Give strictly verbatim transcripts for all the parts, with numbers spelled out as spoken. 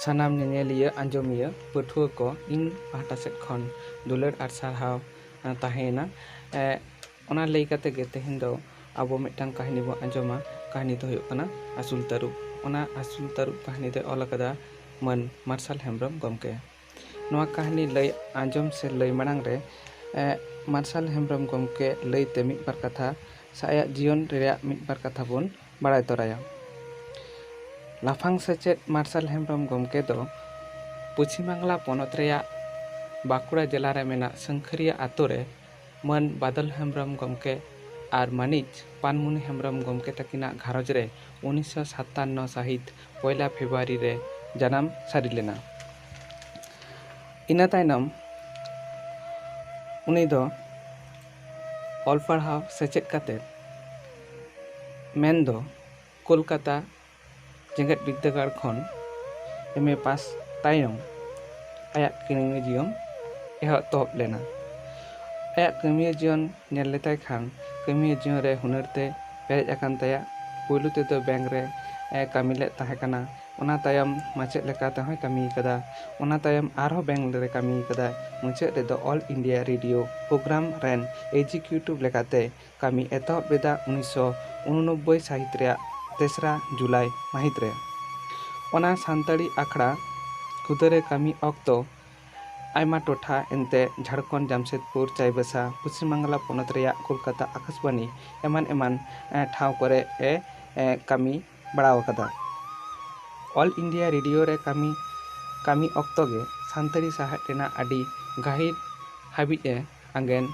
ᱥᱟᱱᱟᱢ ᱧᱮᱧᱮᱞᱤᱭᱟᱹ, ᱟᱸᱡᱚᱢᱤᱭᱟᱹ, ᱯᱟᱹᱴᱷᱩᱣᱟᱹ ᱠᱚ ᱤᱧ ᱯᱟᱦᱴᱟ ᱥᱮᱫ ᱠᱷᱚᱱ ᱫᱩᱞᱟᱹᱲ ᱟᱨ ᱥᱟᱨᱦᱟᱣ, ᱮ, ᱛᱟᱦᱮᱸᱭᱮᱱᱟ᱾ ᱮ, ᱚᱱᱟ ᱞᱟᱹᱭ ᱠᱟᱛᱮ ᱜᱮ ᱛᱮᱦᱮᱧ ᱫᱚ ᱟᱵᱚ ᱢᱤᱫᱴᱟᱝ ᱠᱟᱹᱦᱱᱤ ᱵᱚ ᱟᱸᱡᱚᱢᱟ᱾ ᱠᱟᱹᱦᱱᱤ ᱫᱚ ᱦᱩᱭᱩᱜ ᱠᱟᱱᱟ ᱟᱹᱥᱩᱞ ᱛᱟᱹᱨᱩᱵ᱾ ᱚᱱᱟ ᱟᱹᱥᱩᱞ ᱛᱟᱹᱨᱩᱵ ᱠᱟᱹᱦᱱᱤ ᱫᱚᱭ ᱚᱞ ᱟᱠᱟᱫᱟ ᱢᱟᱹᱱ ᱢᱟᱨᱥᱟᱞ ᱦᱮᱢᱵᱨᱚᱢ ᱜᱚᱢᱠᱮ᱾ ᱱᱚᱣᱟ ᱠᱟᱹᱦᱱᱤ ᱞᱟᱹᱭ ᱟᱸᱡᱚᱢ ᱥᱮ ᱞᱟᱹᱭ ᱢᱟᱲᱟᱝ ᱨᱮ, ᱮ, ᱢᱟᱨᱥᱟᱞ ᱦᱮᱢᱵᱨᱚᱢ ᱜᱚᱢᱠᱮ ᱞᱟᱹᱭᱛᱮ ᱢᱤᱫ ᱵᱟᱨ ᱠᱟᱛᱷᱟ ᱥᱮ ᱟᱭᱟᱜ ᱡᱤᱭᱚᱱ ᱨᱮᱭᱟᱜ ᱢᱤᱫ ᱵᱟᱨ ᱠᱟᱛᱷᱟ ᱵᱚᱱ ᱵᱟᱲᱟᱭ ᱛᱚᱨᱟᱭᱟ᱾ ᱞᱟᱯᱷᱟᱝ ᱥᱮᱪᱮᱫ ᱢᱟᱨᱥᱟᱞ ᱦᱮᱢᱵᱨᱚᱢ ᱜᱚᱢᱠᱮ ᱫᱚ ᱯᱚᱪᱷᱤᱢ ᱵᱟᱝᱞᱟ ᱯᱚᱱᱚᱛ ᱨᱮᱭᱟᱜ ᱵᱟᱸᱠᱩᱲᱟ ᱡᱮᱞᱟ ᱨᱮ ᱢᱮᱱᱟᱜ ᱥᱟᱹᱝᱠᱷᱟᱹᱨᱤᱭᱟᱹ ᱟᱛᱳ ᱨᱮ ᱢᱟᱹᱱ ᱵᱟᱫᱚᱞ ᱦᱮᱢᱵᱨᱚᱢ ᱜᱚᱢᱠᱮ ᱟᱨ ᱢᱟᱹᱱᱤᱡ ᱯᱟᱱᱢᱩᱱᱤ ᱦᱮᱢᱵᱨᱚᱢ ᱜᱚᱢᱠᱮ ᱛᱟᱹᱠᱤᱱᱟᱜ ᱜᱷᱟᱨᱚᱸᱡᱽ ᱨᱮ ᱩᱱᱤᱥᱥᱚ ᱥᱟᱛᱟᱱᱱᱚ ᱥᱟᱹᱦᱤᱛ ᱯᱚᱭᱞᱟ ᱯᱷᱮᱵᱽᱨᱩᱣᱟᱨᱤ ᱨᱮ ᱡᱟᱱᱟᱢ ᱥᱟᱹᱨᱤ ᱞᱮᱱᱟ᱾ ᱤᱱᱟᱹ ᱛᱟᱭᱱᱚᱢ ᱩᱱᱤ ᱫᱚ ᱚᱞ ᱯᱟᱲᱦᱟᱣ ᱥᱮᱪᱮᱫ ᱠᱟᱛᱮ, ᱢᱮᱱᱫᱚ ᱠᱳᱞᱠᱟᱛᱟ ᱡᱮᱜᱮᱛ ᱵᱤᱨᱫᱟᱹᱜᱟᱲ ᱠᱷᱚᱱ ᱮᱢ ᱮ ᱯᱟᱥ ᱛᱟᱭᱚᱢ ᱟᱭᱟᱜ ᱠᱟᱹᱢᱤ ᱡᱤᱭᱚᱱ ᱮᱦᱚᱵ ᱛᱚᱦᱚᱵ ᱞᱮᱱᱟ᱾ ᱟᱭᱟᱜ ᱠᱟᱹᱢᱤᱭᱟᱹ ᱡᱤᱭᱚᱱ ᱧᱮᱞ ᱞᱮᱛᱟᱭ ᱠᱷᱟᱱ, ᱠᱟᱹᱢᱤᱭᱟᱹ ᱡᱤᱭᱚᱱ ᱨᱮ ᱦᱩᱱᱟᱹᱨ ᱛᱮ ᱯᱮᱨᱮᱡ ᱟᱠᱟᱱ ᱛᱟᱭᱟ᱾ ᱯᱳᱭᱞᱳ ᱛᱮᱫᱚ ᱵᱮᱝᱠ ᱨᱮ, ᱮ, ᱠᱟᱹᱢᱤ ᱞᱮᱫ ᱛᱟᱦᱮᱸ ᱠᱟᱱᱟ᱾ ᱚᱱᱟ ᱛᱟᱭᱚᱢ ᱢᱟᱪᱮᱫ ᱞᱮᱠᱟ ᱛᱮᱦᱚᱸᱭ ᱠᱟᱹᱢᱤ ᱠᱟᱫᱟ᱾ ᱚᱱᱟ ᱛᱟᱭᱚᱢ ᱟᱨᱦᱚᱸ ᱵᱮᱝᱠ ᱨᱮ ᱠᱟᱹᱢᱤ ᱠᱟᱫᱟᱭ᱾ ᱢᱩᱪᱟᱹᱫ ᱨᱮᱫᱚ ᱚᱞ ᱤᱱᱰᱤᱭᱟ ᱨᱮᱰᱤᱭᱳ ᱯᱨᱳᱜᱨᱟᱢ ᱨᱮᱱ ᱮᱠᱡᱤᱠᱤᱭᱩᱴᱤᱵᱷ ᱞᱮᱠᱟᱛᱮ ᱠᱟᱹᱢᱤ ᱮᱛᱚᱦᱚᱵ ᱞᱮᱫᱟ ᱩᱱᱤᱥᱥᱚ ᱩᱱᱩᱱᱚᱵᱵᱳᱭ ᱥᱟᱹᱦᱤᱛ ᱨᱮᱭᱟᱜ ᱛᱮᱥᱨᱟ ᱡᱩᱞᱟᱭ ᱢᱟᱹᱦᱤᱛ ᱨᱮ᱾ ᱚᱱᱟ ᱥᱟᱱᱛᱟᱲᱤ ᱟᱠᱷᱲᱟ ᱠᱷᱩᱫᱟᱹᱨᱮ ᱠᱟᱹᱢᱤ ᱚᱠᱛᱚ ᱟᱭᱢᱟ ᱴᱚᱴᱷᱟ, ᱮᱱᱛᱮ ᱡᱷᱟᱲᱠᱷᱚᱸᱰ, ᱡᱟᱢᱥᱮᱫᱽᱯᱩᱨ, ᱪᱟᱭᱵᱟᱥᱟ, ᱯᱚᱪᱷᱤᱢ ᱵᱟᱝᱞᱟ ᱯᱚᱱᱚᱛ ᱨᱮᱭᱟᱜ ᱠᱳᱞᱠᱟᱛᱟ ᱟᱠᱟᱥᱵᱟᱱᱤ, ᱮᱢᱟᱱ ᱮᱢᱟᱱ, ᱮ, ᱴᱷᱟᱶ ᱠᱚᱨᱮ ᱮ, ᱮ, ᱠᱟᱹᱢᱤ ᱵᱟᱲᱟᱣ ᱟᱠᱟᱫᱟ᱾ ᱚᱞ ᱤᱱᱰᱤᱭᱟ ᱨᱮᱰᱤᱭᱳ ᱨᱮ ᱠᱟᱹᱢᱤ, ᱠᱟᱹᱢᱤ ᱚᱠᱛᱚ ᱜᱮ ᱥᱟᱱᱛᱟᱲᱤ ᱥᱟᱶᱦᱮᱫ ᱨᱮᱱᱟᱜ ᱟᱹᱰᱤ ᱜᱟᱹᱦᱤᱨ ᱦᱟᱹᱵᱤᱡ ᱮ ᱟᱸᱜᱮᱱ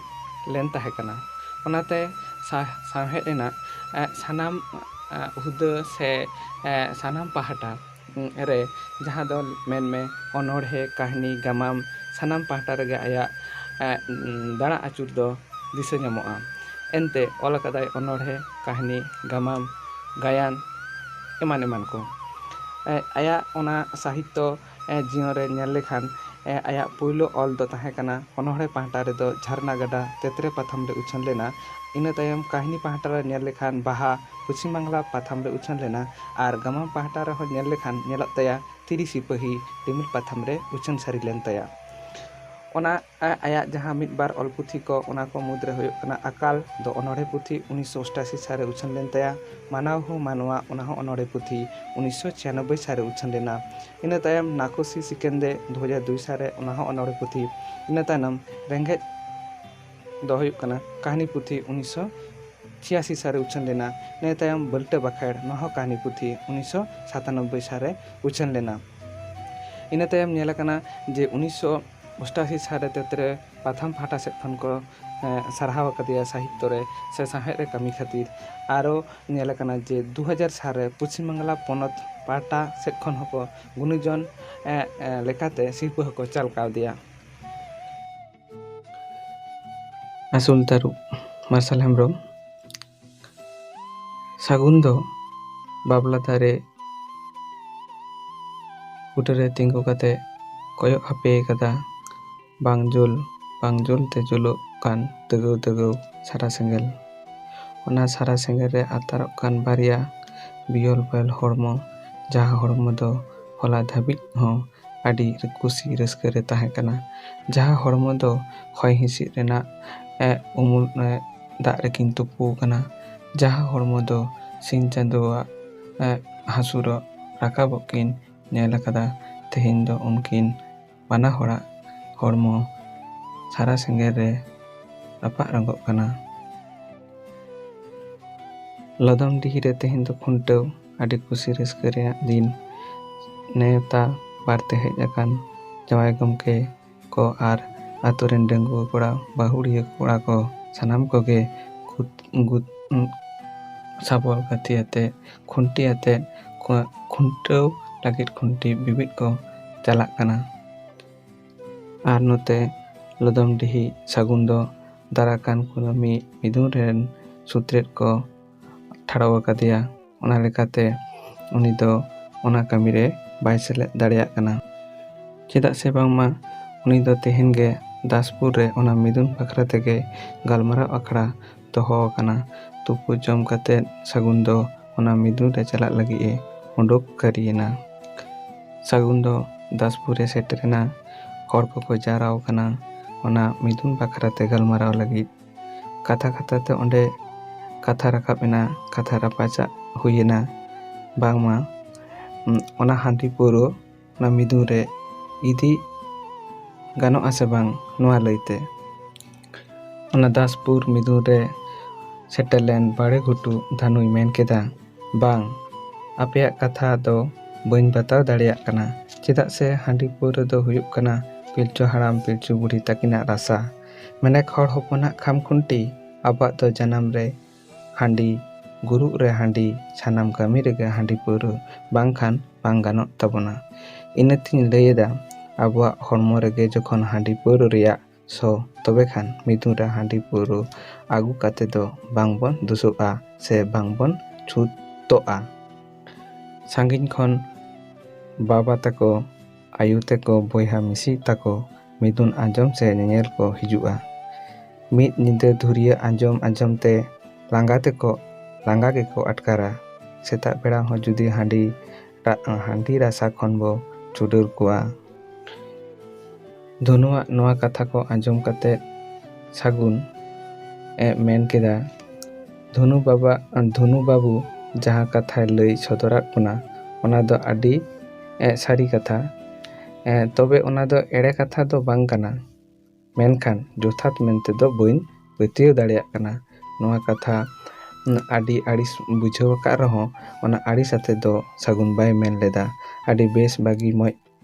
ᱞᱮᱱ ᱛᱟᱦᱮᱸ ᱠᱟᱱᱟ᱾ ᱚᱱᱟᱛᱮ ᱥᱟ-, ᱥᱟᱶᱦᱮᱫ ᱨᱮᱱᱟᱜ, ᱮ, ᱥᱟᱱᱟᱢ, ᱮ, ᱦᱩᱫᱟᱹ ᱥᱮ, ᱮ, ᱥᱟᱱᱟᱢ ᱯᱟᱦᱴᱟ, ᱩᱸ, ᱨᱮ, ᱡᱟᱦᱟᱸ ᱫᱚ ᱢᱮᱱᱢᱮ ᱚᱱᱚᱬᱦᱮ, ᱠᱟᱹᱦᱱᱤ, ᱜᱟᱢᱟᱢ, ᱥᱟᱱᱟᱢ ᱯᱟᱦᱴᱟ ᱨᱮᱜᱮ ᱟᱭᱟᱜ, ᱮ, ᱩᱸ, ᱫᱟᱬᱟ ᱟᱹᱪᱩᱨ ᱫᱚ ᱫᱤᱥᱟᱹ ᱧᱟᱢᱚᱜᱼᱟ᱾ ᱮᱱᱛᱮ ᱚᱞ ᱟᱠᱟᱫᱟᱭ ᱚᱱᱚᱬᱦᱮ, ᱠᱟᱹᱦᱱᱤ, ᱜᱟᱢᱟᱢ, ᱜᱟᱭᱟᱱ, ᱮᱢᱟᱱ ᱮᱢᱟᱱ ᱠᱚ᱾ ᱮ, ᱟᱭᱟᱜ ᱚᱱᱟ ᱥᱟᱦᱤᱛᱛᱚ, ᱮ, ᱡᱤᱭᱚᱱ ᱨᱮ ᱧᱮᱞ ᱞᱮᱠᱷᱟᱱ, ᱮ, ᱟᱭᱟᱜ ᱯᱩᱭᱞᱩ ᱚᱞ ᱫᱚ ᱛᱟᱦᱮᱸ ᱠᱟᱱᱟ ᱚᱱᱚᱬᱦᱮ ᱯᱟᱦᱴᱟ ᱨᱮᱫᱚ ᱡᱷᱟᱨᱱᱟ ᱜᱟᱰᱟ ᱛᱮᱛᱨᱮ ᱯᱟᱛᱷᱟᱢ ᱨᱮ ᱩᱪᱷᱟᱹᱱ ᱞᱮᱱᱟ᱾ ᱤᱱᱟᱹ ᱛᱟᱭᱚᱢ ᱠᱟᱹᱦᱱᱤ ᱯᱟᱦᱴᱟ ᱨᱮ ᱧᱮᱞ ᱞᱮᱠᱷᱟᱱ ᱵᱟᱦᱟ ᱯᱚᱪᱷᱤᱢ ᱵᱟᱝᱞᱟ ᱯᱟᱛᱷᱟᱢ ᱨᱮ ᱩᱪᱷᱟᱹᱱ ᱞᱮᱱᱟ ᱟᱨ ᱜᱟᱢᱟᱢ ᱯᱟᱦᱴᱟ ᱨᱮᱦᱚᱸ ᱧᱮᱞ ᱞᱮᱠᱷᱟᱱ ᱧᱮᱞᱚᱜ ᱛᱟᱭᱟ ᱛᱤᱨᱤ ᱥᱤᱯᱟᱹᱦᱤ ᱨᱤᱢᱤᱞ ᱯᱟᱛᱷᱟᱢ ᱨᱮ ᱩᱪᱷᱟᱹᱱ ᱥᱟᱹᱨᱤ ᱞᱮᱱ ᱛᱟᱭᱟ᱾ ᱚᱱᱟ, ᱟ-, ᱟᱭᱟᱜ ᱡᱟᱦᱟᱸ ᱢᱤᱫ ᱵᱟᱨ ᱚᱞ ᱯᱩᱛᱷᱤ ᱠᱚ, ᱚᱱᱟ ᱠᱚ ᱢᱩᱫᱽᱨᱮ ᱦᱩᱭᱩᱜ ᱠᱟᱱᱟ ᱟᱠᱟᱞ ᱫᱚ ᱚᱱᱚᱬᱦᱮ ᱯᱩᱛᱷᱤ ᱩᱱᱤᱥᱥᱚ ᱚᱥᱴᱟᱥᱤ ᱥᱟᱞ ᱨᱮ ᱩᱪᱷᱟᱹᱱ ᱞᱮᱱ ᱛᱟᱭᱟ, ᱢᱟᱱᱟᱣ ᱦᱚᱸ ᱢᱟᱱᱣᱟ, ᱚᱱᱟ ᱦᱚᱸ ᱚᱱᱚᱬᱦᱮ ᱯᱩᱛᱷᱤ ᱩᱱᱤᱥᱥᱚ ᱪᱷᱤᱭᱟᱱᱚᱵᱵᱳᱭ ᱥᱟᱞ ᱨᱮ ᱩᱪᱷᱟᱹᱱ ᱞᱮᱱᱟ᱾ ᱤᱱᱟᱹ ᱛᱟᱭᱚᱢ ᱱᱟᱠᱚᱥᱤ ᱥᱤᱠᱮᱱᱫᱮ ᱫᱩ ᱦᱟᱡᱟᱨ ᱫᱩᱭ ᱥᱟᱞ ᱨᱮ, ᱚᱱᱟ ᱦᱚᱸ ᱚᱱᱚᱬᱦᱮ ᱯᱩᱛᱷᱤ᱾ ᱤᱱᱟᱹ ᱛᱟᱭᱱᱚᱢ ᱨᱮᱸᱜᱮᱡ ᱫᱚ ᱦᱩᱭᱩᱜ ᱠᱟᱱᱟ ᱠᱟᱹᱦᱱᱤ ᱯᱩᱛᱷᱤ ᱩᱱᱤᱥᱥᱚ ᱪᱷᱤᱭᱟᱥᱤ ᱥᱟᱞ ᱨᱮ ᱩᱪᱷᱟᱹᱱ ᱞᱮᱱᱟ᱾ ᱤᱱᱟᱹ ᱛᱟᱭᱚᱢ ᱵᱟᱹᱞᱴᱟᱹ ᱵᱟᱠᱷᱮᱲ, ᱱᱚᱣᱟ ᱦᱚᱸ ᱠᱟᱹᱦᱱᱤ ᱯᱩᱛᱷᱤ ᱩᱱᱤᱥᱥᱚ ᱥᱟᱛᱟᱱᱚᱵᱵᱳᱭ ᱥᱟᱞ ᱨᱮ ᱩᱪᱷᱟᱹᱱ ᱞᱮᱱᱟ᱾ ᱤᱱᱟᱹ ᱛᱟᱭᱚᱢ ᱧᱮᱞ ᱟᱠᱟᱱᱟ ᱡᱮ ᱩᱱᱤᱥᱥᱚ ᱚᱥᱴᱟᱥᱤ ᱥᱟᱞ ᱨᱮ ᱛᱮᱛᱨᱮ ᱯᱟᱛᱷᱟᱢ ᱯᱟᱦᱴᱟ ᱥᱮᱫ ᱠᱷᱚᱱ ᱠᱚ, ᱮ, ᱥᱟᱨᱦᱟᱣ ᱟᱠᱟᱫᱮᱭᱟ ᱥᱟᱦᱤᱛᱛᱚ ᱨᱮ ᱥᱮ ᱥᱟᱶᱦᱮᱫ ᱨᱮ ᱠᱟᱹᱢᱤ ᱠᱷᱟᱹᱛᱤᱨ᱾ ᱟᱨᱚ ᱧᱮᱞ ᱟᱠᱟᱱᱟ ᱡᱮ ᱫᱩ ᱦᱟᱡᱟᱨ ᱥᱟᱞ ᱨᱮ ᱯᱚᱪᱷᱤᱢ ᱵᱟᱝᱞᱟ ᱯᱚᱱᱚᱛ ᱯᱟᱦᱴᱟ ᱥᱮᱫ ᱠᱷᱚᱱ ᱦᱚᱸᱠᱚ ᱜᱩᱱᱤᱡᱚᱱ, ᱮ, ᱮ, ᱞᱮᱠᱟᱛᱮ ᱥᱤᱨᱯᱟᱹ ᱦᱚᱸᱠᱚ ᱪᱟᱞ ᱠᱟᱣᱫᱮᱭᱟ᱾ ᱟᱹᱥᱩᱞ ᱛᱟᱹᱨᱩᱵ, ᱢᱟᱨᱥᱟᱞ ᱦᱮᱢᱵᱨᱚᱢ᱾ ᱥᱟᱹᱜᱩᱱ ᱫᱚ ᱵᱟᱵᱞᱟ ᱫᱟᱨᱮ ᱵᱩᱴᱟᱹᱨᱮ ᱛᱤᱸᱜᱩ ᱠᱟᱛᱮ ᱠᱚᱭᱚᱜ ᱦᱟᱯᱮ ᱠᱟᱫᱟ᱾ ᱵᱟᱝ ᱡᱩᱞ, ᱵᱟᱝ ᱡᱩᱞ ᱛᱮ ᱡᱩᱞᱩᱜ ᱠᱟᱱ ᱫᱟᱹᱜᱟᱹᱣ ᱫᱟᱹᱜᱟᱹᱣ ᱥᱟᱨᱟ ᱥᱮᱸᱜᱮᱞ᱾ ᱚᱱᱟ ᱥᱟᱨᱟ ᱥᱮᱸᱜᱮᱞ ᱨᱮ ᱟᱛᱟᱨᱚᱜ ᱠᱟᱱ ᱵᱟᱨᱭᱟ ᱵᱤᱭᱚᱞ ᱵᱟᱭᱚᱞ ᱦᱚᱲᱢᱚ, ᱡᱟᱦᱟᱸ ᱦᱚᱲᱢᱚ ᱫᱚ ᱦᱚᱞᱟ ᱫᱷᱟᱹᱵᱤᱡ ᱦᱚᱸ ᱟᱹᱰᱤ ᱠᱩᱥᱤ ᱨᱟᱹᱥᱠᱟᱹ ᱨᱮ ᱛᱟᱦᱮᱸ ᱠᱟᱱᱟ, ᱡᱟᱦᱟᱸ ᱦᱚᱲᱢᱚ ᱫᱚ ᱦᱚᱭ ᱦᱤᱸᱥᱤᱫ ᱨᱮᱱᱟᱜ, ᱮ, ᱩᱢᱩᱞ, ᱮ, ᱫᱟᱜ ᱨᱮᱠᱤᱱ ᱛᱩᱯᱩ ᱟᱠᱟᱱᱟ, ᱡᱟᱦᱟᱸ ᱦᱚᱲᱢᱚ ᱫᱚ ᱥᱤᱧ ᱪᱟᱸᱫᱳᱣᱟᱜ, ᱮ, ᱦᱟᱹᱥᱩᱨᱚᱜ ᱨᱟᱠᱟᱵᱚᱜ ᱠᱤᱱ ᱧᱮᱞ ᱟᱠᱟᱫᱟ, ᱛᱮᱦᱮᱧ ᱫᱚ ᱩᱱᱠᱤᱱ ᱵᱟᱱᱟ ᱦᱚᱲᱟᱜ ᱦᱚᱲᱢᱚ ᱥᱟᱨᱟ ᱥᱮᱸᱜᱮᱞ ᱨᱮ ᱨᱟᱯᱟᱜ ᱨᱚᱸᱜᱚᱜ ᱠᱟᱱᱟ᱾ ᱞᱚᱫᱚᱢᱰᱤᱦᱤ ᱨᱮ ᱛᱮᱦᱮᱧ ᱫᱚ ᱠᱷᱩᱱᱴᱟᱹᱣ, ᱟᱹᱰᱤ ᱠᱩᱥᱤ ᱨᱟᱹᱥᱠᱟᱹ ᱨᱮᱭᱟᱜ ᱫᱤᱱ᱾ ᱱᱮᱣᱛᱟ ᱵᱟᱨᱛᱮ ᱦᱮᱡ ᱟᱠᱟᱱ ᱡᱟᱶᱟᱭ ᱜᱚᱢᱠᱮ ᱠᱚ ᱟᱨ ᱟᱛᱳ ᱨᱮᱱ ᱰᱟᱺᱜᱩᱣᱟᱹ ᱠᱚᱲᱟ, ᱵᱟᱹᱦᱩᱲᱤᱭᱟᱹ ᱠᱚᱲᱟ ᱠᱚ, ᱥᱟᱱᱟᱢ ᱠᱚᱜᱮ ᱜᱩᱛ-, ᱜᱩᱛ-, ᱥᱟᱵᱚᱞ ᱜᱟᱛᱮ ᱟᱛᱮ, ᱠᱷᱩᱱᱴᱤ ᱟᱛᱮ, ᱠᱷᱩ-, ᱠᱷᱩᱱᱴᱟᱹᱣ ᱞᱟᱹᱜᱤᱫ ᱠᱷᱩᱱᱴᱤ ᱵᱤᱵᱤᱫ ᱠᱚ ᱪᱟᱞᱟᱜ ᱠᱟᱱᱟ᱾ ᱟᱨ ᱱᱚᱛᱮ ᱞᱚᱫᱚᱢᱰᱤᱦᱤ ᱥᱟᱹᱜᱩᱱ ᱫᱚ ᱫᱟᱨᱟᱭ ᱠᱟᱱ ᱠᱩᱱᱟᱹᱢᱤ ᱢᱤᱫᱩᱱ ᱨᱮᱱ ᱥᱩᱛᱨᱮᱫ ᱠᱚ ᱴᱷᱟᱲᱚ ᱟᱠᱟᱫᱮᱭᱟ᱾ ᱚᱱᱟ ᱞᱮᱠᱟᱛᱮ ᱩᱱᱤ ᱫᱚ ᱚᱱᱟ ᱠᱟᱹᱢᱤ ᱨᱮ ᱵᱟᱭ ᱥᱮᱞᱮᱫ ᱫᱟᱲᱮᱭᱟᱜ ᱠᱟᱱᱟ᱾ ᱪᱮᱫᱟᱜ ᱥᱮ ᱵᱟᱝᱢᱟ ᱩᱱᱤ ᱫᱚ ᱛᱮᱦᱮᱧ ᱜᱮ ᱫᱟᱥᱯᱩᱨ ᱨᱮ ᱚᱱᱟ ᱢᱤᱫᱩᱱ ᱵᱟᱠᱷᱨᱟ ᱛᱮᱜᱮ ᱜᱟᱞᱢᱟᱨᱟᱣ ᱟᱠᱷᱲᱟ ᱫᱚᱦᱚ ᱟᱠᱟᱱᱟ᱾ ᱛᱩᱯᱩ ᱡᱚᱢ ᱠᱟᱛᱮ ᱥᱟᱹᱜᱩᱱ ᱫᱚ ᱚᱱᱟ ᱢᱤᱫᱩᱱ ᱨᱮ ᱪᱟᱞᱟᱜ ᱞᱟᱹᱜᱤᱫ ᱮ ᱩᱰᱩᱠ ᱠᱟᱹᱨᱤᱭᱮᱱᱟ᱾ ᱥᱟᱹᱜᱩᱱ ᱫᱚ ᱫᱟᱥᱯᱩᱨ ᱮ ᱥᱮᱴᱮᱨᱮᱱᱟ᱾ ᱦᱚᱲ ᱠᱚᱠᱚ ᱡᱟᱣᱨᱟ ᱟᱠᱟᱱᱟ ᱚᱱᱟ ᱢᱤᱫᱩᱱ ᱵᱟᱠᱷᱨᱟ ᱛᱮ ᱜᱟᱞᱢᱟᱨᱟᱣ ᱞᱟᱹᱜᱤᱫ᱾ ᱠᱟᱛᱷᱟ ᱠᱟᱛᱷᱟ ᱛᱮ ᱚᱸᱰᱮ ᱠᱟᱛᱷᱟ ᱨᱟᱠᱟᱵ ᱮᱱᱟ, ᱠᱟᱛᱷᱟ ᱨᱟᱯᱟᱪᱟᱜ ᱦᱩᱭᱮᱱᱟ ᱵᱟᱝᱢᱟ ᱚᱱᱟ ᱦᱟᱺᱰᱤ ᱯᱟᱹᱣᱨᱟᱹ ᱚᱱᱟ ᱢᱤᱫᱩᱱ ᱨᱮ ᱤᱫᱤ ᱜᱟᱱᱚᱜᱼᱟ ᱥᱮ ᱵᱟᱝ, ᱱᱚᱣᱟ ᱞᱟᱹᱭᱛᱮ᱾ ᱚᱱᱟ ᱫᱟᱥᱯᱩᱨ ᱢᱤᱫᱩᱱ ᱨᱮ ᱥᱮᱴᱮᱨ ᱞᱮᱱ ᱵᱟᱲᱮ ᱜᱷᱩᱴᱩ ᱫᱷᱟᱱᱩᱭ ᱢᱮᱱ ᱠᱮᱫᱟ, "ᱵᱟᱝ, ᱟᱯᱮᱭᱟᱜ ᱠᱟᱛᱷᱟ ᱫᱚ ᱵᱟᱹᱧ ᱵᱟᱛᱟᱣ ᱫᱟᱲᱮᱭᱟᱜ ᱠᱟᱱᱟ, ᱪᱮᱫᱟᱜ ᱥᱮ ᱦᱟᱺᱰᱤ ᱯᱟᱹᱣᱨᱟᱹ ᱫᱚ ᱦᱩᱭᱩᱜ ᱠᱟᱱᱟ ᱯᱤᱞᱪᱩ ᱦᱟᱲᱟᱢ ᱯᱤᱞᱪᱩ ᱵᱩᱲᱦᱤ ᱛᱟᱹᱠᱤᱱᱟᱜ ᱨᱟᱥᱟ᱾ ᱢᱮᱱᱮᱠ ᱦᱚᱲ ᱦᱚᱯᱚᱱᱟᱜ ᱠᱷᱟᱢ ᱠᱷᱩᱱᱴᱤ, ᱟᱵᱚᱣᱟᱜ ᱫᱚ ᱡᱟᱱᱟᱢ ᱨᱮ ᱦᱟᱺᱰᱤ, ᱜᱩᱨᱩᱜ ᱨᱮ ᱦᱟᱺᱰᱤ, ᱥᱟᱱᱟᱢ ᱠᱟᱹᱢᱤ ᱨᱮᱜᱮ ᱦᱟᱺᱰᱤ ᱯᱟᱹᱣᱨᱟᱹ ᱵᱟᱝᱠᱷᱟᱱ ᱵᱟᱝ ᱜᱟᱱᱚᱜ ᱛᱟᱵᱚᱱᱟ᱾ ᱤᱱᱟᱹᱛᱤᱧ ᱞᱟᱹᱭᱮᱫᱟ, ᱟᱵᱚᱣᱟᱜ ᱦᱚᱲᱢᱚ ᱨᱮᱜᱮ ᱡᱚᱠᱷᱚᱱ ᱦᱟᱺᱰᱤ ᱯᱟᱹᱣᱨᱟᱹ ᱨᱮᱭᱟᱜ ᱥᱚ, ᱛᱚᱵᱮ ᱠᱷᱟᱱ ᱢᱤᱫᱩᱱ ᱨᱮ ᱦᱟᱺᱰᱤ ᱯᱟᱹᱣᱨᱟᱹ ᱟᱹᱜᱩ ᱠᱟᱛᱮ ᱫᱚ ᱵᱟᱝ ᱵᱚᱱ ᱫᱩᱥᱩᱜᱼᱟ ᱥᱮ ᱵᱟᱝ ᱵᱚᱱ ᱪᱷᱩᱛᱚᱜᱼᱟ᱾" ᱥᱟᱺᱜᱤᱧ ᱠᱷᱚᱱ ᱵᱟᱵᱟ ᱛᱟᱠᱚ, ᱟᱭᱳ ᱛᱟᱠᱚ, ᱵᱚᱭᱦᱟ ᱢᱤᱥᱤ ᱛᱟᱠᱚ ᱢᱤᱫᱩᱱ ᱟᱸᱡᱚᱢ ᱥᱮ ᱧᱮᱧᱮᱞ ᱠᱚ ᱦᱤᱡᱩᱜᱼᱟ᱾ ᱢᱤᱫ ᱧᱤᱫᱟᱹ ᱫᱷᱩᱨᱭᱟᱹ ᱟᱸᱡᱚᱢ ᱟᱸᱡᱚᱢ ᱛᱮ ᱞᱟᱸᱜᱟ ᱛᱮᱠᱚ, ᱞᱟᱸᱜᱟ ᱜᱮᱠᱚ ᱟᱴᱠᱟᱨᱟ᱾ ᱥᱮᱛᱟᱜ ᱵᱮᱲᱟ ᱦᱚᱸ ᱡᱩᱫᱤ ᱦᱟᱺᱰᱤ ᱨᱟ-, ᱦᱟᱺᱰᱤ ᱨᱟᱥᱟ ᱠᱷᱚᱱ ᱵᱚ ᱪᱩᱰᱟᱹᱨ ᱠᱚᱣᱟ᱾ ᱫᱷᱩᱱᱩᱣᱟᱜ ᱱᱚᱣᱟ ᱠᱟᱛᱷᱟ ᱠᱚ ᱟᱸᱡᱚᱢ ᱠᱟᱛᱮ ᱥᱟᱹᱜᱩᱱ ᱮ ᱢᱮᱱ ᱠᱮᱫᱟ, "ᱫᱷᱩᱱᱩ ᱵᱟᱵᱟ, ᱫᱷᱩᱱᱩ ᱵᱟᱹᱵᱩ ᱡᱟᱦᱟᱸ ᱠᱟᱛᱷᱟᱭ ᱞᱟᱹᱭ ᱥᱚᱫᱚᱨᱟᱫ ᱵᱚᱱᱟ, ᱚᱱᱟ ᱫᱚ ᱟᱹᱰᱤ, ᱮ, ᱥᱟᱹᱨᱤ ᱠᱟᱛᱷᱟ᱾ ᱮ, ᱛᱚᱵᱮ ᱚᱱᱟ ᱫᱚ ᱮᱲᱮ ᱠᱟᱛᱷᱟ ᱫᱚ ᱵᱟᱝ ᱠᱟᱱᱟ, ᱢᱮᱱᱠᱷᱟᱱ ᱡᱚᱛᱷᱟᱛ ᱢᱮᱱᱛᱮ ᱫᱚ ᱵᱟᱹᱧ ᱯᱟᱹᱛᱭᱟᱹᱣ ᱫᱟᱲᱮᱭᱟᱜ ᱠᱟᱱᱟ᱾" ᱱᱚᱣᱟ ᱠᱟᱛᱷᱟ, ᱩᱸ, ᱟᱹᱰᱤ ᱟᱹᱲᱤᱥ ᱵᱩᱡᱷᱟᱹᱣ ᱟᱠᱟᱫ ᱨᱮᱦᱚᱸ, ᱚᱱᱟ ᱟᱹᱲᱤᱥ ᱟᱛᱮ ᱫᱚ ᱥᱟᱹᱜᱩᱱ ᱵᱟᱭ ᱢᱮᱱ ᱞᱮᱫᱟ᱾ ᱟᱹᱰᱤ ᱵᱮᱥ ᱵᱟᱹᱜᱤ ᱢᱚᱡᱽ,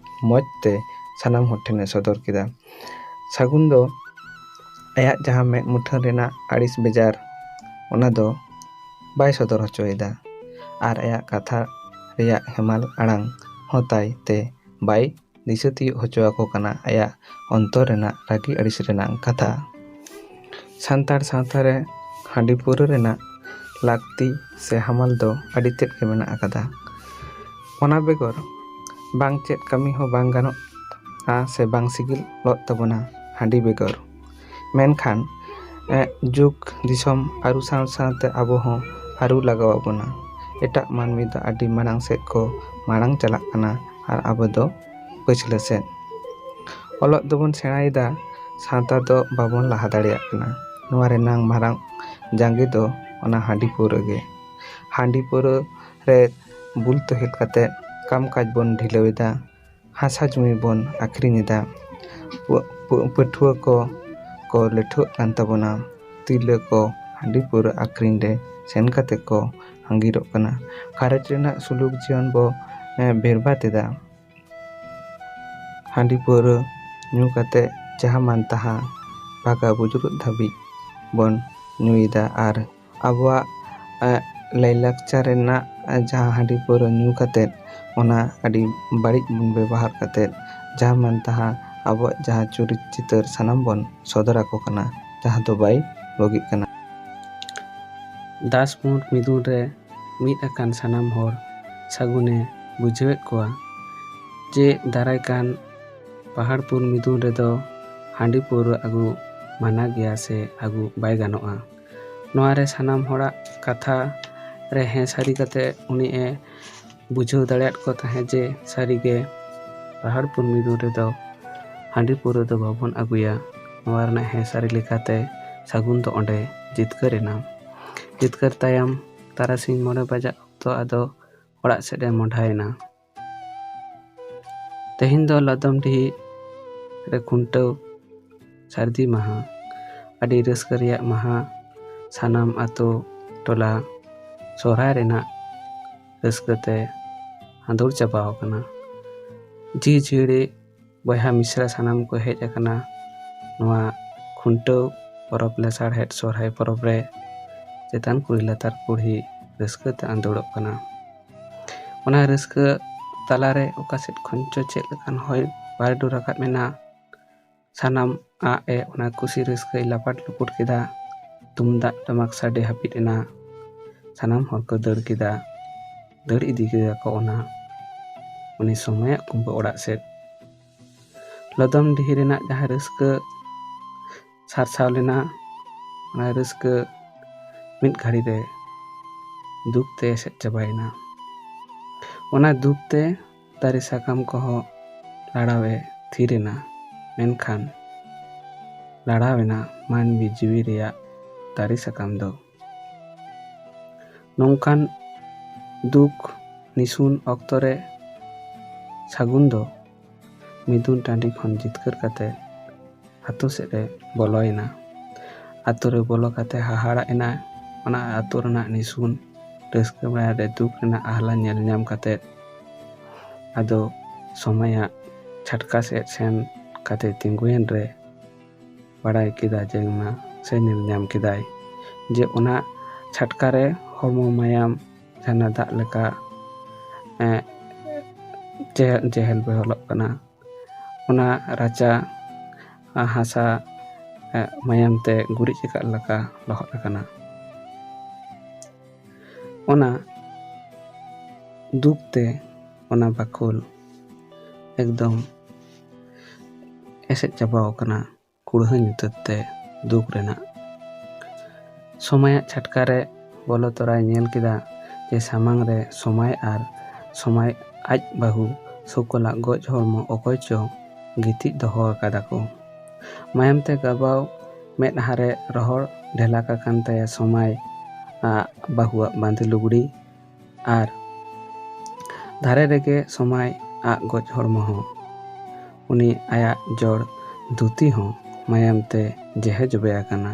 ᱢᱚᱡᱽ ᱛᱮ ᱥᱟᱱᱟᱢ ᱦᱚᱲ ᱴᱷᱮᱱᱮ ᱥᱚᱫᱚᱨ ᱠᱮᱫᱟ᱾ ᱥᱟᱹᱜᱩᱱ ᱫᱚ ᱟᱭᱟᱜ ᱡᱟᱦᱟᱸ ᱢᱮᱫ ᱢᱩᱴᱷᱟᱹᱱ ᱨᱮᱱᱟᱜ ᱟᱹᱲᱤᱥ ᱵᱮᱡᱟᱨ, ᱚᱱᱟ ᱫᱚ ᱵᱟᱭ ᱥᱚᱫᱚᱨ ᱦᱚᱪᱚᱭᱮᱫᱟ᱾ ᱟᱨ ᱟᱭᱟᱜ ᱠᱟᱛᱷᱟ ᱨᱮᱭᱟᱜ ᱦᱮᱢᱟᱞ ᱟᱲᱟᱝ ᱦᱚᱸ ᱛᱟᱭ ᱛᱮ ᱵᱟᱭ ᱫᱤᱥᱟᱹ ᱛᱤᱭᱳᱜ ᱦᱚᱪᱚ ᱟᱠᱚ ᱠᱟᱱᱟ ᱟᱭᱟᱜ ᱚᱱᱛᱚᱨ ᱨᱮᱱᱟᱜ ᱨᱟᱹᱜᱤ ᱟᱹᱲᱤᱥ ᱨᱮᱱᱟᱜ ᱠᱟᱛᱷᱟ᱾ ᱥᱟᱱᱛᱟᱲ ᱥᱟᱶᱛᱟ ᱨᱮ ᱦᱟᱺᱰᱤ ᱯᱟᱹᱣᱨᱟᱹ ᱨᱮᱱᱟᱜ ᱞᱟᱹᱠᱛᱤ ᱥᱮ ᱦᱟᱢᱟᱞ ᱫᱚ ᱟᱹᱰᱤ ᱛᱮᱫ ᱜᱮ ᱢᱮᱱᱟᱜ ᱟᱠᱟᱫᱟ᱾ ᱚᱱᱟ ᱵᱮᱜᱚᱨ ᱵᱟᱝ ᱪᱮᱫ ᱠᱟᱹᱢᱤ ᱦᱚᱸ ᱵᱟᱝ ᱜᱟᱱᱚᱜ ᱥᱮ ᱵᱟᱝ ᱥᱤᱜᱤᱞᱚᱜ ᱛᱟᱵᱚᱱᱟ ᱦᱟᱺᱰᱤ ᱵᱮᱜᱚᱨ᱾ ᱢᱮᱱᱠᱷᱟᱱ ᱡᱩᱜᱽ ᱫᱤᱥᱚᱢ ᱟᱹᱨᱩ ᱥᱟᱶ ᱥᱟᱶᱛᱮ ᱟᱵᱚ ᱦᱚᱸ ᱟᱹᱨᱩ ᱞᱟᱜᱟᱣ ᱟᱵᱚᱱᱟ᱾ ᱮᱴᱟᱜ ᱢᱟᱹᱱᱢᱤ ᱫᱚ ᱟᱹᱰᱤ ᱢᱟᱲᱟᱝ ᱥᱮᱫ ᱠᱚ ᱢᱟᱲᱟᱝ ᱪᱟᱞᱟᱜ ᱠᱟᱱᱟ ᱟᱨ ᱟᱵᱚ ᱫᱚ ᱯᱟᱹᱪᱷᱞᱟᱹ ᱥᱮᱫ᱾ ᱚᱞᱚᱜ ᱫᱚᱵᱚᱱ ᱥᱮᱬᱟᱭᱮᱫᱟ, ᱥᱟᱶᱛᱟ ᱫᱚ ᱵᱟᱵᱚᱱ ᱞᱟᱦᱟ ᱫᱟᱲᱮᱭᱟᱜ ᱠᱟᱱᱟ᱾ ᱱᱚᱣᱟ ᱨᱮᱱᱟᱝ ᱢᱟᱨᱟᱝ ᱡᱟᱸᱜᱮ ᱫᱚ ᱚᱱᱟ ᱦᱟᱺᱰᱤ ᱯᱟᱹᱣᱨᱟᱹ ᱜᱮ᱾ ᱦᱟᱺᱰᱤ ᱯᱟᱹᱣᱨᱟᱹ ᱨᱮ ᱵᱩᱞ ᱛᱚᱦᱮᱞ ᱠᱟᱛᱮ ᱠᱟᱢ ᱠᱟᱡᱽ ᱵᱚᱱ ᱰᱷᱤᱞᱟᱹᱣ ᱮᱫᱟ, ᱦᱟᱥᱟ ᱡᱩᱢᱤ ᱵᱚᱱ ᱟᱹᱠᱷᱨᱤᱧ ᱮᱫᱟ, ᱯᱟᱹ- ᱯᱟᱹ- ᱯᱟᱹᱴᱷᱩᱣᱟᱹ ᱠᱚ ᱠᱚ ᱞᱟᱹᱴᱷᱩᱜ ᱠᱟᱱ ᱛᱟᱵᱚᱱᱟ, ᱛᱤᱨᱞᱟᱹ ᱠᱚ ᱦᱟᱺᱰᱤ ᱯᱟᱹᱣᱨᱟᱹ ᱟᱹᱠᱷᱨᱤᱧ ᱨᱮ ᱥᱮᱱ ᱠᱟᱛᱮ ᱠᱚ ᱟᱸᱜᱤᱨᱚᱜ ᱠᱟᱱᱟ᱾ ᱜᱷᱟᱨᱚᱸᱡᱽ ᱨᱮᱱᱟᱜ ᱥᱩᱞᱩᱠ ᱡᱤᱭᱚᱱ ᱵᱚ ᱵᱮᱨᱵᱟᱫ ᱮᱫᱟ᱾ ᱦᱟᱺᱰᱤ ᱯᱟᱹᱣᱨᱟᱹ ᱧᱩ ᱠᱟᱛᱮ ᱡᱟᱦᱟᱸ ᱢᱟᱱ ᱛᱟᱦᱟᱸ ᱵᱷᱟᱜᱟ ᱵᱩᱡᱩᱨᱚᱜ ᱫᱷᱟᱹᱵᱤᱡ ᱵᱚᱱ ᱧᱩᱭᱮᱫᱟ ᱟᱨ ᱟᱵᱚᱣᱟᱜ ᱞᱟᱭᱞᱟᱠᱪᱟᱨ ᱨᱮᱱᱟᱜ ᱡᱟᱦᱟᱸ ᱦᱟᱺᱰᱤ ᱯᱟᱹᱣᱨᱟᱹ ᱧᱩ ᱠᱟᱛᱮ ᱚᱱᱟ ᱟᱹᱰᱤ ᱵᱟᱹᱲᱤᱡ ᱵᱚᱱ ᱵᱮᱵᱚᱦᱟᱨ ᱠᱟᱛᱮ ᱡᱟᱦᱟᱸ ᱢᱟᱱ ᱛᱟᱦᱟᱸ ᱟᱵᱚᱣᱟᱜ ᱡᱟᱦᱟᱸ ᱪᱩᱨᱤᱛ ᱪᱤᱛᱟᱹᱨ ᱥᱟᱱᱟᱢ ᱵᱚᱱ ᱥᱚᱫᱚᱨ ᱟᱠᱚ ᱠᱟᱱᱟ, ᱡᱟᱦᱟᱸ ᱫᱚ ᱵᱟᱭ ᱵᱩᱜᱤᱜ ᱠᱟᱱᱟ᱾ ᱫᱟᱥ ᱢᱩᱬ ᱢᱤᱫᱩᱱ ᱨᱮ ᱢᱤᱫ ᱟᱠᱟᱱ ᱥᱟᱱᱟᱢ ᱦᱚᱲ ᱥᱟᱹᱜᱩᱱᱮ ᱵᱩᱡᱷᱟᱹᱣᱮᱫ ᱠᱚᱣᱟ ᱡᱮ ᱫᱟᱨᱟᱭ ᱠᱟᱱ ᱯᱟᱦᱟᱲᱯᱩᱨ ᱢᱤᱫᱩᱱ ᱨᱮᱫᱚ ᱦᱟᱺᱰᱤ ᱯᱟᱹᱣᱨᱟᱹ ᱟᱹᱜᱩ ᱢᱟᱱᱟ ᱜᱮᱭᱟ ᱥᱮ ᱟᱹᱜᱩ ᱵᱟᱭ ᱜᱟᱱᱚᱜᱼᱟ᱾ ᱱᱚᱣᱟ ᱨᱮ ᱥᱟᱱᱟᱢ ᱦᱚᱲᱟᱜ ᱠᱟᱛᱷᱟ ᱨᱮ ᱦᱮᱸ ᱥᱟᱹᱨᱤ ᱠᱟᱛᱮ ᱩᱱᱤ ᱮ ᱵᱩᱡᱷᱟᱹᱣ ᱫᱟᱲᱮᱭᱟᱫ ᱠᱚ ᱛᱟᱦᱮᱸᱫ ᱡᱮ ᱥᱟᱹᱨᱤᱜᱮ ᱯᱟᱦᱟᱲᱯᱩᱨ ᱢᱤᱫᱩᱱ ᱨᱮᱫᱚ ᱦᱟᱺᱰᱤ ᱯᱟᱹᱣᱨᱟᱹ ᱫᱚ ᱵᱟᱵᱚᱱ ᱟᱹᱜᱩᱭᱟ᱾ ᱱᱚᱣᱟ ᱨᱮᱱᱟᱜ ᱦᱮᱸ ᱥᱟᱹᱨᱤ ᱞᱮᱠᱟᱛᱮ ᱥᱟᱹᱜᱩᱱ ᱫᱚ ᱚᱸᱰᱮ ᱡᱤᱛᱠᱟᱹᱨ ᱮᱱᱟ᱾ ᱡᱤᱛᱠᱟᱹᱨ ᱛᱟᱭᱚᱢ ᱛᱟᱨᱟᱥᱤᱧ ᱢᱚᱬᱮ ᱵᱟᱡᱟᱜ ᱚᱠᱛᱚ ᱟᱫᱚ ᱚᱲᱟᱜ ᱥᱮᱫ ᱮ ᱢᱚᱰᱟᱭᱮᱱᱟ᱾ ᱛᱮᱦᱮᱧ ᱫᱚ ᱞᱟᱫᱚᱢᱰᱤᱦᱤ ᱨᱮ ᱠᱷᱩᱱᱴᱟᱹᱣ ᱥᱟᱹᱨᱫᱤ ᱢᱟᱦᱟ, ᱟᱹᱰᱤ ᱨᱟᱹᱥᱠᱟᱹ ᱨᱮᱭᱟᱜ ᱢᱟᱦᱟ᱾ ᱥᱟᱱᱟᱢ ᱟᱛᱳ ᱴᱚᱞᱟ ᱥᱚᱦᱨᱟᱭ ᱨᱮᱱᱟᱜ ᱨᱟᱹᱥᱠᱟᱹ ᱛᱮ ᱟᱸᱫᱳᱲ ᱪᱟᱵᱟ ᱟᱠᱟᱱᱟ᱾ ᱡᱤ ᱡᱤᱭᱟᱹᱲᱤ ᱵᱚᱭᱦᱟ ᱢᱤᱥᱨᱟ ᱥᱟᱱᱟᱢ ᱠᱚ ᱦᱮᱡ ᱟᱠᱟᱱᱟ ᱱᱚᱣᱟ ᱠᱷᱩᱱᱴᱟᱹᱣ ᱯᱚᱨᱚᱵᱽ ᱞᱮᱥᱟᱲᱦᱮᱫ ᱥᱚᱦᱨᱟᱭ ᱯᱚᱨᱚᱵᱽ ᱨᱮ᱾ ᱪᱮᱛᱟᱱ ᱠᱩᱞᱦᱤ ᱞᱟᱛᱟᱨ ᱠᱩᱞᱦᱤ ᱨᱟᱹᱥᱠᱟᱹ ᱛᱮ ᱟᱸᱫᱳᱲᱚᱜ ᱠᱟᱱᱟ᱾ ᱚᱱᱟ ᱨᱟᱹᱥᱠᱟᱹ ᱛᱟᱞᱟᱨᱮ ᱚᱠᱟ ᱥᱮᱫ ᱠᱷᱚᱱ ᱪᱚ ᱪᱮᱫ ᱞᱮᱠᱟᱱ ᱦᱚᱭ ᱵᱟᱹᱨᱰᱩ ᱨᱟᱠᱟᱵ ᱮᱱᱟ᱾ ᱥᱟᱱᱟᱢ ᱟᱜ ᱮ ᱚᱱᱟ ᱠᱩᱥᱤ ᱨᱟᱹᱥᱠᱟᱹᱭ ᱞᱟᱯᱟᱴ ᱞᱩᱯᱩᱴ ᱠᱮᱫᱟ᱾ ᱛᱩᱢᱫᱟᱜ ᱴᱟᱢᱟᱠ ᱥᱟᱰᱮ ᱦᱟᱹᱯᱤᱫ ᱮᱱᱟ᱾ ᱥᱟᱱᱟᱢ ᱦᱚᱲ ᱠᱚ ᱫᱟᱹᱲ ᱠᱮᱫᱟ, ᱫᱟᱹᱲ ᱤᱫᱤ ᱠᱮᱫᱟ ᱠᱚ ᱚᱱᱟ ᱩᱱᱤ ᱥᱚᱢᱚᱭᱟᱜ ᱠᱩᱢᱵᱟᱹ ᱚᱲᱟᱜ ᱥᱮᱫ᱾ ᱞᱚᱫᱚᱢᱰᱤᱦᱤ ᱨᱮᱱᱟᱜ ᱡᱟᱦᱟᱸ ᱨᱟᱹᱥᱠᱟᱹ ᱥᱟᱨᱥᱟᱣ ᱞᱮᱱᱟ, ᱚᱱᱟ ᱨᱟᱹᱥᱠᱟᱹ ᱢᱤᱫ ᱜᱷᱟᱹᱲᱤ ᱨᱮ ᱫᱩᱠ ᱛᱮ ᱮᱥᱮᱫ ᱪᱟᱵᱟᱭᱮᱱᱟ᱾ ᱚᱱᱟ ᱫᱩᱠ ᱛᱮ ᱫᱟᱨᱮ ᱥᱟᱠᱟᱢ ᱠᱚᱦᱚᱸ ᱞᱟᱲᱟᱣᱮ ᱛᱷᱤᱨ ᱮᱱᱟ, ᱢᱮᱱᱠᱷᱟᱱ ᱞᱟᱲᱟᱣᱮᱱᱟ ᱢᱟᱹᱱᱢᱤ ᱡᱤᱣᱤ ᱨᱮᱭᱟᱜ ᱫᱟᱨᱮ ᱥᱟᱠᱟᱢ ᱫᱚ᱾ ᱱᱚᱝᱠᱟᱱ ᱫᱩᱠ ᱱᱤᱥᱩᱱ ᱚᱠᱛᱚ ᱨᱮ ᱥᱟᱹᱜᱩᱱ ᱫᱚ ᱢᱤᱫᱩᱱ ᱴᱟᱺᱰᱤ ᱠᱷᱚᱱ ᱡᱤᱛᱠᱟᱹᱨ ᱠᱟᱛᱮ ᱟᱛᱳ ᱥᱮᱫ ᱮ ᱵᱚᱞᱚᱭᱮᱱᱟ᱾ ᱟᱛᱳ ᱨᱮ ᱵᱚᱞᱚ ᱠᱟᱛᱮ ᱦᱟᱦᱟᱲᱟᱜ ᱮᱱᱟᱭ᱾ ᱚᱱᱟ ᱟᱛᱳ ᱨᱮᱱᱟᱜ ᱱᱤᱥᱩᱱ ᱨᱟᱹᱥᱠᱟᱹ ᱵᱮᱲᱟ ᱨᱮ ᱫᱩᱠ ᱨᱮᱱᱟᱜ ᱟᱦᱞᱟ ᱧᱮᱞ ᱧᱟᱢ ᱠᱟᱛᱮ ᱟᱫᱚ ᱥᱚᱢᱟᱭᱟᱜ ᱪᱷᱟᱴᱠᱟ ᱥᱮᱫ ᱥᱮᱱ ᱠᱟᱛᱮ ᱛᱤᱸᱜᱩᱭᱮᱱ ᱨᱮ ᱵᱟᱲᱟᱭ ᱠᱮᱫᱟ ᱡᱮ ᱚᱱᱟ ᱥᱮ ᱧᱮᱞ ᱧᱟᱢ ᱠᱮᱫᱟᱭ ᱡᱮ ᱚᱱᱟ ᱪᱷᱟᱴᱠᱟ ᱨᱮ ᱦᱚᱲᱢᱚ ᱢᱟᱭᱟᱢ ᱡᱷᱟᱨᱱᱟ ᱫᱟᱜ ᱞᱮᱠᱟ, ᱮᱸ, ᱪᱮᱦ-, ᱪᱮᱦᱮᱞ ᱵᱮᱦᱮᱞᱚᱜ ᱠᱟᱱᱟ᱾ ᱚᱱᱟ ᱨᱟᱪᱟ, ᱟ, ᱦᱟᱥᱟ, ᱮᱸ, ᱢᱟᱭᱟᱢ ᱛᱮ ᱜᱩᱨᱤᱡ ᱟᱠᱟᱫ ᱞᱮᱠᱟ ᱞᱚᱦᱚᱫ ᱟᱠᱟᱱᱟ᱾ ᱚᱱᱟ ᱫᱩᱠ ᱛᱮ ᱚᱱᱟ ᱵᱟᱠᱷᱳᱞ ᱮᱠᱫᱚᱢ ᱮᱥᱮᱫ ᱪᱟᱵᱟᱣ ᱟᱠᱟᱱᱟ ᱠᱩᱲᱦᱟᱹ ᱧᱩᱛᱟᱹᱛ ᱛᱮ ᱫᱩᱠ ᱨᱮᱱᱟᱜ᱾ ᱥᱚᱢᱟᱭᱟᱜ ᱪᱷᱟᱴᱠᱟ ᱨᱮ ᱵᱚᱞᱚ ᱛᱚᱨᱟᱭ ᱧᱮᱞ ᱠᱮᱫᱟ ᱡᱮ ᱥᱟᱢᱟᱝ ᱨᱮ ᱥᱚᱢᱟᱭ ᱟᱨ ᱥᱚᱢᱟᱭ ᱟᱡ ᱵᱟᱹᱦᱩ ᱥᱩᱠᱚᱞᱟᱜ ᱜᱚᱡ ᱦᱚᱲᱢᱚ ᱚᱠᱚᱭ ᱪᱚ ᱜᱤᱛᱤᱡ ᱫᱚᱦᱚ ᱟᱠᱟᱫᱟ ᱠᱚ᱾ ᱢᱟᱭᱟᱢ ᱛᱮ ᱜᱟᱵᱟᱣ ᱢᱮᱫᱦᱟ ᱨᱮ ᱨᱚᱦᱚᱲ ᱰᱷᱮᱞᱟᱠ ᱟᱠᱟᱱ ᱛᱟᱭᱟ ᱥᱚᱢᱟᱭ ᱟᱜ ᱵᱟᱹᱦᱩᱣᱟᱜ ᱵᱟᱸᱫᱮ ᱞᱩᱜᱽᱲᱤ ᱟᱨ ᱫᱷᱟᱨᱮ ᱨᱮᱜᱮ ᱥᱚᱢᱟᱭ ᱟᱜ ᱜᱚᱡ ᱦᱚᱲᱢᱚ ᱦᱚᱸ᱾ ᱩᱱᱤ ᱟᱭᱟᱜ ᱡᱚᱲ ᱫᱷᱩᱛᱤ ᱦᱚᱸ ᱢᱟᱭᱟᱢ ᱛᱮ ᱡᱮᱦᱮ ᱡᱚᱵᱮ ᱟᱠᱟᱱᱟ᱾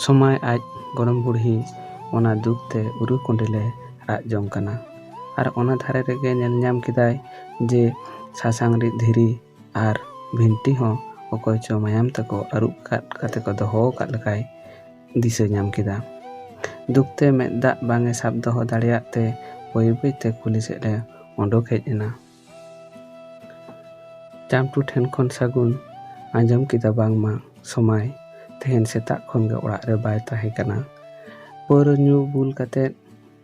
ᱥᱚᱢᱟᱭ ᱟᱡ ᱜᱚᱲᱚᱢ ᱵᱩᱲᱦᱤ ᱚᱱᱟ ᱫᱩᱠ ᱛᱮ ᱩᱨᱩ ᱠᱚᱸᱰᱮᱞᱮ ᱨᱟᱜ ᱡᱚᱝ ᱠᱟᱱᱟ᱾ ᱟᱨ ᱚᱱᱟ ᱫᱷᱟᱨᱮ ᱨᱮᱜᱮ ᱧᱮᱞ ᱧᱟᱢ ᱠᱮᱫᱟᱭ ᱡᱮ ᱥᱟᱥᱟᱝ ᱨᱤᱫ ᱫᱷᱤᱨᱤ ᱟᱨ ᱵᱷᱤᱱᱴᱤ ᱦᱚᱸ ᱚᱠᱚᱭ ᱪᱚ ᱢᱟᱭᱟᱢ ᱛᱮᱠᱚ ᱟᱹᱨᱩᱵ ᱟᱠᱟᱫ ᱠᱟᱛᱮ ᱠᱚ ᱫᱚᱦᱚ ᱟᱠᱟᱫ ᱞᱮᱠᱟᱭ ᱫᱤᱥᱟᱹ ᱧᱟᱢ ᱠᱮᱫᱟ᱾ ᱫᱩᱠ ᱛᱮ ᱢᱮᱫ ᱫᱟᱜ ᱵᱟᱝ ᱮ ᱥᱟᱵ ᱫᱚᱦᱚ ᱫᱟᱲᱮᱭᱟᱜ ᱛᱮ ᱵᱟᱹᱭ ᱵᱟᱹᱭ ᱛᱮ ᱠᱩᱞᱦᱤ ᱥᱮᱫ ᱮ ᱚᱰᱚᱠ ᱦᱮᱡ ᱮᱱᱟ᱾ ᱪᱟᱢᱴᱩ ᱴᱷᱮᱱ ᱠᱷᱚᱱ ᱥᱟᱹᱜᱩᱱ ᱟᱸᱡᱚᱢ ᱠᱮᱫᱟ ᱵᱟᱝᱢᱟ ᱥᱚᱢᱟᱭ ᱛᱮᱦᱮᱧ ᱥᱮᱛᱟᱜ ᱠᱷᱚᱱ ᱜᱮ ᱚᱲᱟᱜ ᱨᱮ ᱵᱟᱭ ᱛᱟᱦᱮᱸ ᱠᱟᱱᱟ᱾ ᱯᱟᱹᱣᱨᱟᱹ ᱧᱩ ᱵᱩᱞ ᱠᱟᱛᱮ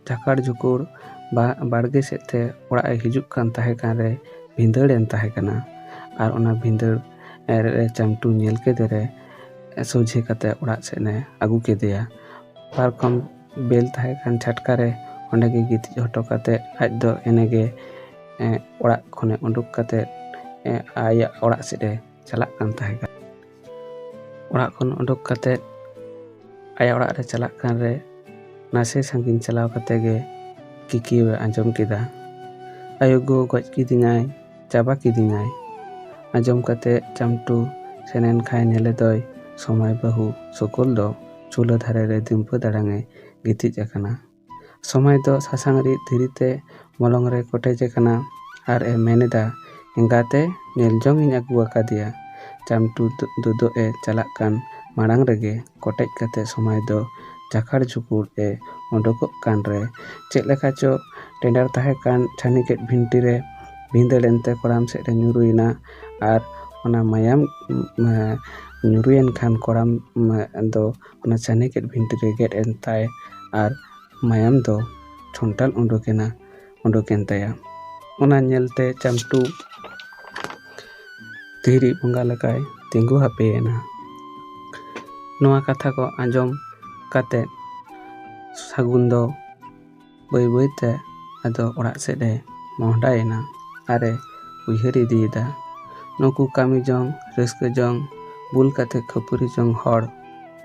ᱡᱷᱟᱠᱟᱲ ᱡᱷᱩᱠᱩᱲ ᱵᱟ-, ᱵᱟᱲᱜᱮ ᱥᱮᱫ ᱛᱮ ᱚᱲᱟᱜ ᱮ ᱦᱤᱡᱩᱜ ᱠᱟᱱ ᱛᱟᱦᱮᱸ ᱠᱟᱱ ᱨᱮ ᱵᱷᱤᱸᱫᱟᱹᱲ ᱮᱱ ᱛᱟᱦᱮᱸ ᱠᱟᱱᱟ᱾ ᱟᱨ ᱚᱱᱟ ᱵᱷᱤᱸᱫᱟᱹᱲ ᱨᱮ ᱪᱟᱢᱴᱩ ᱧᱮᱞ ᱠᱮᱫᱮ ᱨᱮ ᱥᱚᱡᱷᱮ ᱠᱟᱛᱮ ᱚᱲᱟᱜ ᱥᱮᱫ ᱮ ᱟᱹᱜᱩ ᱠᱮᱫᱮᱭᱟ᱾ ᱯᱟᱨᱠᱚᱢ ᱵᱮᱞ ᱛᱟᱦᱮᱸ ᱠᱟᱱ ᱪᱷᱟᱴᱠᱟ ᱨᱮ ᱚᱸᱰᱮ ᱜᱮ ᱜᱤᱛᱤᱡ ᱦᱚᱴᱚ ᱠᱟᱛᱮ ᱟᱡ ᱫᱚ ᱮᱱᱮ ᱜᱮ, ᱮ, ᱚᱲᱟᱜ ᱠᱷᱚᱱᱮ ᱩᱰᱩᱠ ᱠᱟᱛᱮ, ᱮ, ᱟᱭᱟᱜ ᱚᱲᱟᱜ ᱥᱮᱫ ᱮ ᱪᱟᱞᱟᱜ ᱠᱟᱱ ᱛᱟᱦᱮᱸ ᱠᱟᱱᱟ᱾ ᱚᱲᱟᱜ ᱠᱷᱚᱱ ᱩᱰᱩᱠ ᱠᱟᱛᱮ ᱟᱭᱟᱜ ᱚᱲᱟᱜ ᱨᱮ ᱪᱟᱞᱟᱜ ᱠᱟᱱ ᱨᱮ ᱱᱟᱥᱮ ᱥᱟᱺᱜᱤᱧ ᱪᱟᱞᱟᱣ ᱠᱟᱛᱮ ᱜᱮ ᱠᱤᱠᱤᱭᱟᱹᱣ ᱮ ᱟᱸᱡᱚᱢ ᱠᱮᱫᱟ, "ᱟᱭᱳ ᱜᱚ ᱜᱚᱡ ᱠᱤᱫᱤᱧᱟᱭ, ᱪᱟᱵᱟ ᱠᱤᱫᱤᱧᱟᱭ!" ᱟᱸᱡᱚᱢ ᱠᱟᱛᱮ ᱪᱟᱢᱴᱩ ᱥᱮᱱᱮᱱ ᱠᱷᱟᱭ ᱧᱮᱞᱮ ᱫᱚᱭ ᱥᱚᱢᱟᱭ ᱵᱟᱹᱦᱩ ᱥᱩᱠᱚᱞ ᱫᱚ ᱪᱩᱞᱦᱟᱹ ᱫᱷᱟᱨᱮ ᱨᱮ ᱫᱤᱢᱯᱟᱹ ᱫᱟᱲᱟᱝ ᱮ ᱜᱤᱛᱤᱡ ᱟᱠᱟᱱᱟ᱾ ᱥᱚᱢᱟᱭ ᱫᱚ ᱥᱟᱥᱟᱝ ᱨᱤᱫ ᱫᱷᱤᱨᱤ ᱛᱮ ᱢᱚᱞᱚᱝ ᱨᱮ ᱠᱚᱴᱮᱡ ᱟᱠᱟᱱᱟ ᱟᱨ ᱮ ᱢᱮᱱ ᱮᱫᱟ, "ᱮᱸᱜᱟᱛᱮ, ᱧᱮᱞ ᱡᱚᱝ ᱤᱧ ᱟᱹᱜᱩ ᱟᱠᱟᱫᱮᱭᱟ᱾" ᱪᱟᱢᱴᱩ ᱫᱚ-, ᱫᱚᱫᱚᱜ ᱮ ᱪᱟᱞᱟᱜ ᱠᱟᱱ ᱢᱟᱲᱟᱝ ᱨᱮᱜᱮ ᱠᱚᱴᱮᱡ ᱠᱟᱛᱮ ᱥᱚᱢᱟᱭ ᱫᱚ ᱡᱟᱠᱷᱟᱲ ᱡᱩᱠᱩᱲ ᱮ ᱚᱰᱚᱠᱚᱜ ᱠᱟᱱ ᱨᱮ ᱪᱮᱫ ᱞᱮᱠᱟ ᱪᱚ ᱴᱮᱸᱰᱟᱨ ᱛᱟᱦᱮᱸ ᱠᱟᱱ ᱪᱷᱟᱹᱱᱤ ᱜᱮᱫ ᱵᱷᱤᱱᱴᱤ ᱨᱮ ᱵᱷᱤᱸᱫᱟᱹᱲ ᱮᱱᱛᱮ ᱠᱚᱲᱟᱢ ᱥᱮᱫ ᱮ ᱧᱩᱨᱩᱭᱮᱱᱟ᱾ ᱟᱨ ᱚᱱᱟ ᱢᱟᱭᱟᱢ, ᱩᱢ, ᱧᱩᱨᱩᱭᱮᱱ ᱠᱷᱟᱱ ᱠᱚᱲᱟᱢ, ᱩᱢ, ᱫᱚ ᱚᱱᱟ ᱪᱷᱟᱹᱱᱤ ᱜᱮᱫ ᱵᱷᱤᱱᱴᱤ ᱨᱮ ᱜᱮᱫ ᱮᱱ ᱛᱟᱭ ᱟᱨ ᱢᱟᱭᱟᱢ ᱫᱚ ᱪᱷᱚᱱᱴᱟᱞ ᱩᱰᱩᱠᱮᱱᱟ, ᱩᱰᱩᱠᱮᱱ ᱛᱟᱭᱟ᱾ ᱚᱱᱟ ᱧᱮᱞᱛᱮ ᱪᱟᱢᱴᱩ ᱫᱷᱤᱨᱤ ᱵᱚᱸᱜᱟ ᱞᱮᱠᱟᱭ ᱛᱤᱸᱜᱩ ᱦᱟᱯᱮᱭᱮᱱᱟ᱾ ᱱᱚᱣᱟ ᱠᱟᱛᱷᱟ ᱠᱚ ᱟᱸᱡᱚᱢ ᱠᱟᱛᱮ ᱥᱟᱹᱜᱩᱱ ᱫᱚ ᱵᱟᱹᱭ ᱵᱟᱹᱭᱛᱮ ᱟᱫᱚ ᱚᱲᱟᱜ ᱥᱮᱫ ᱮ ᱢᱚᱦᱰᱟᱭᱮᱱᱟ ᱟᱨ ᱮ ᱩᱭᱦᱟᱹᱨ ᱤᱫᱤᱭᱮᱫᱟ, "ᱱᱩᱠᱩ ᱠᱟᱹᱢᱤ ᱡᱚᱝ, ᱨᱟᱹᱥᱠᱟᱹ ᱡᱚᱝ, ᱵᱩᱞ ᱠᱟᱛᱮ ᱠᱷᱟᱹᱯᱟᱹᱨᱤ ᱡᱚᱝ ᱦᱚᱲ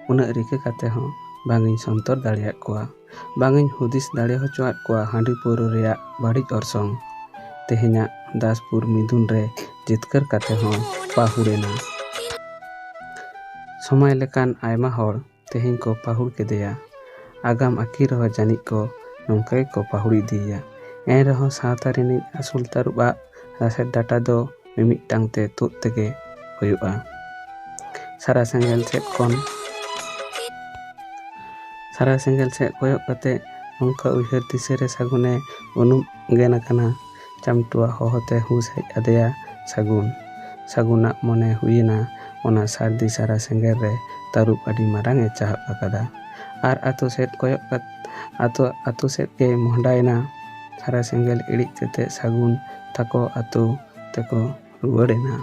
ᱩᱱᱟᱹᱜ ᱨᱤᱠᱟᱹ ᱠᱟᱛᱮ ᱦᱚᱸ ᱵᱟᱝ ᱤᱧ ᱥᱚᱱᱛᱚᱨ ᱫᱟᱲᱮᱭᱟᱫ ᱠᱚᱣᱟ, ᱵᱟᱝ ᱤᱧ ᱦᱩᱫᱤᱥ ᱫᱟᱲᱮ ᱦᱚᱪᱚᱣᱟᱫ ᱠᱚᱣᱟ ᱦᱟᱺᱰᱤ ᱯᱟᱹᱣᱨᱟᱹ ᱨᱮᱭᱟᱜ ᱵᱟᱹᱲᱤᱡ ᱚᱨᱥᱚᱝ᱾ ᱛᱮᱦᱮᱧᱟᱜ ᱫᱟᱥᱯᱩᱨ ᱢᱤᱫᱩᱱ ᱨᱮ ᱡᱤᱛᱠᱟᱹᱨ ᱠᱟᱛᱮ ᱦᱚᱸ ᱯᱟᱹᱦᱩᱲᱮᱱᱟ᱾" ᱥᱚᱢᱟᱭ ᱞᱮᱠᱟᱱ ᱟᱭᱢᱟ ᱦᱚᱲ ᱛᱮᱦᱮᱧ ᱠᱚ ᱯᱟᱹᱦᱩᱲ ᱠᱮᱫᱮᱭᱟ᱾ ᱟᱜᱟᱢ ᱟᱹᱠᱤᱞ ᱨᱮᱦᱚᱸ ᱡᱟᱹᱱᱤᱡ ᱠᱚ ᱱᱚᱝᱠᱟ ᱜᱮᱠᱚ ᱯᱟᱹᱦᱩᱲ ᱤᱫᱤᱭᱮᱭᱟ᱾ ᱮᱱ ᱨᱮᱦᱚᱸ ᱥᱟᱶᱛᱟ ᱨᱤᱱᱤᱡ ᱟᱹᱥᱩᱞ ᱛᱟᱹᱨᱩᱵ ᱟᱜ ᱨᱟᱥᱮᱫ ᱰᱟᱴᱟ ᱫᱚ ᱢᱤᱢᱤᱫᱴᱟᱝ ᱛᱮ ᱛᱩᱫ ᱛᱮᱜᱮ ᱦᱩᱭᱩᱜᱼᱟ᱾ ᱥᱟᱨᱟ ᱥᱮᱸᱜᱮᱞ ᱥᱮᱫ ᱠᱷᱚᱱ, ᱥᱟᱨᱟ ᱥᱮᱸᱜᱮᱞ ᱥᱮᱫ ᱠᱚᱭᱚᱜ ᱠᱟᱛᱮ ᱚᱱᱠᱟ ᱩᱭᱦᱟᱹᱨ ᱫᱤᱥᱟᱹ ᱨᱮ ᱥᱟᱹᱜᱩᱱᱮ ᱩᱱᱩᱢ ᱜᱮᱱ ᱟᱠᱟᱱᱟ᱾ ᱪᱟᱢᱴᱩᱣᱟᱜ ᱦᱚᱦᱚᱛᱮ ᱦᱩᱥ ᱦᱮᱡ ᱟᱫᱮᱭᱟ ᱥᱟᱹᱜᱩᱱ᱾ ᱥᱟᱹᱜᱩᱱᱟᱜ ᱢᱚᱱᱮ ᱦᱩᱭᱮᱱᱟ ᱚᱱᱟ ᱥᱟᱹᱨᱫᱤ ᱥᱟᱨᱟ ᱥᱮᱸᱜᱮᱞ ᱨᱮ ᱛᱟᱹᱨᱩᱵ ᱟᱹᱰᱤ ᱢᱟᱨᱟᱝ ᱮ ᱪᱟᱦᱟᱵ ᱟᱠᱟᱫᱟ᱾ ᱟᱨ ᱟᱛᱳ ᱥᱮᱫ ᱠᱚᱭᱚᱜ ᱠᱟᱛ-, ᱟᱛᱳ, ᱟᱛᱳ ᱥᱮᱫ ᱜᱮ ᱢᱚᱦᱰᱟᱭᱮᱱᱟ᱾ ᱫᱷᱟᱨᱮ ᱥᱮᱸᱜᱮᱞ ᱤᱲᱤᱡ ᱠᱟᱛᱮ ᱥᱟᱹᱜᱩᱱ ᱛᱟᱠᱚ ᱟᱹᱛᱩ ᱛᱮᱠᱚ ᱨᱩᱣᱟᱹᱲ ᱮᱱᱟ᱾